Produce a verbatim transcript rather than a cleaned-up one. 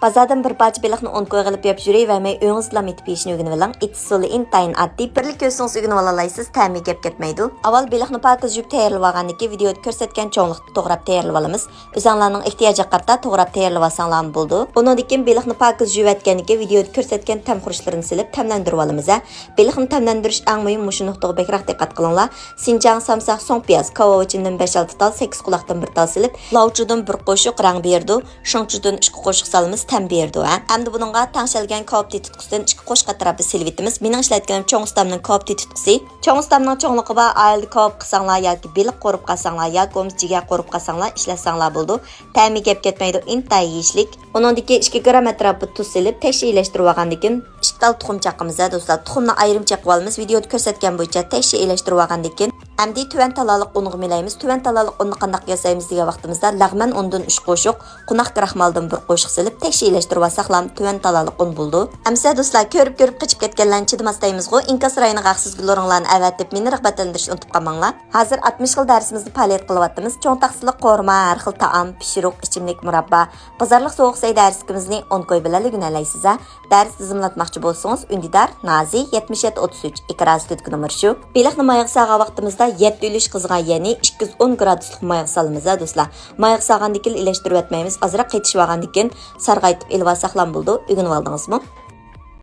ئازادىن بىر پارچە بېلىقنى ئون كويغا ئېلىپ يەپ يۈرۈۋەرمەي، ئۆيىڭىزدىلا ئېتىپ يېيىشنى ئۆگىنىۋېلىڭ. ئېتىش ئۇسۇلى ئىنتايىن ئاددىي، بىرلا كۆرسىڭىز ئۆگىنىۋالالايسىز، تەمى گەپ كەتمەيدۇ. ئاۋۋال بېلىقنى پاكىز يۇيۇپ تەييارلىۋالغاندىن كېيىن، ۋىدىيودا كۆرسەتكەن چوڭلۇقتا توغراپ تەييارلىۋالىمىز. ئۆزۈڭلارنىڭ ئېھتىياجىغا قارىتا توغراپ تەييارلىۋالساڭلارمۇ بولىدۇ. ئۇنىڭدىن كېيىن بېلىقنى پاكىز يۇيۇۋەتكەندىن كېيىن، ۋىدىيودا كۆرسەتكەن تەم خۇرۇچلىرىنى سېلىپ تەملەندۈرۈۋالىمىز ھە. بېلىقنى تەملەندۈرۈش ئەڭ مۇھىم، مۇشۇ نۇقتىغا بەكرەك دىققەت قىلىڭلار. سىنجاڭ سامساق، سۇڭپىياز، كاۋاۋىچىندىن بەش-ئالتە تال، سەككىز قۇلاقتىن بىر تال سېلىپ، لاۋچۇدىن بىر قوشۇق رەڭ بېرىدۇ. شۇڭچۇدىن ئىككى قوشۇق سالىمىز، تەم بېرىدۇ ھە. ئەمدى بۇنىڭغا تەڭشەلگەن كاۋاپ تېتىتقۇسىدىن ئىككى قوشۇق ئەتراپىدا سېلىۋېتىمىز. مېنىڭ ئىشلەتكىنىم چوڭ ئۇستامنىڭ كاۋاپ تېتىتقۇسى. چوڭ ئۇستامنىڭ چوڭلۇقى بار، ئائىلىدە كاۋاپ قىلساڭلار ياكى بېلىق قورۇپ قالساڭلار ياكى بولمىسا جىگەر قورۇپ قالساڭلار ئىشلەتسەڭلار بولىدۇ. تەمى گەپ كەتمەيدۇ، ئىنتايىن يېيىشلىك. ئۇنىڭدىن كېيىن ئىككى گرام ئەتراپىدا تۇز سېلىپ، تەكشى ئىلەشتۈرۈۋالغاندىن كېيىن، ئىككى تال تۇخۇم چاقىمىز ھە دوستلار. تۇخۇمنى ئايرىم چېقىۋالىمىز. ۋىدىيودا كۆرسەتكەن بويىچە تەكشى ئىلەشتۈرۈۋالغاندىن كېيىن، ئەمدى تۆۋەن تالالىق ئۇنىغا مىلايمىز. تۆۋەن تالالىق ئۇننى قانداق ياسايمىز دېگەن ۋاقتىمىزدا، لەغمەن ئۇنىدىن ئۈچ قوشۇق، قوناق كراخمالدىن بىر قوشۇق سېلىپ، تەكشى ئىلەشتۈرۈۋالساقلام تۆۋەن تالالىق ئۇن بولىدۇ. ئەمىسە دوستلار، كۆرۈپ-كۆرۈپ قېچىپ كەتكەنلەرنى چىدىماس دەيمىزغۇ، ئىنكاس رايىنىغا ھەقسىز گۈللىرىڭلارنى ئەۋەتىپ، مېنى رىغبەتلەندۈرۈشنى ئۇنتۇپ قالماڭلار. ھازىر ئاتمىش خىل دەرسىمىزنى پائالىيەت قىلىۋاتىمىز. چوڭ تاختىلىق قورۇما، ھەر خىل تائام، پىشۇرۇق، ئىچىملىك، مۇراببا، بازارلىق سوغۇق سەي دەرسلىكىمىزنى ئون كوي بىلەن ئۆگىنەلەيسىز ھە. دەرس تىزىملاتماقچى بولسىڭىز، ئۈندىدار نازى يەتمىش يەتتە ئوتتۇز ئۈچ، ئېكران ئۈستىدىكى نومۇر شۇ. بېلىقنى مايغا سالغان ۋاقتىمىزدا يەتتە ئۈلۈش قىزغان، يەنى ئىككى يۈز ئون گرادۇسلۇق مايغا سالىمىز ھە دوستلار. مايغا سالغاندىن كېيىن ئىلەشتۈرۈۋەتمەيمىز، ئازراق قېتىشىۋالغاندىن كېيىن سارغايتىپ ئېلىۋالساقلام بولىدۇ. ئۆگىنىۋالدىڭىزمۇ؟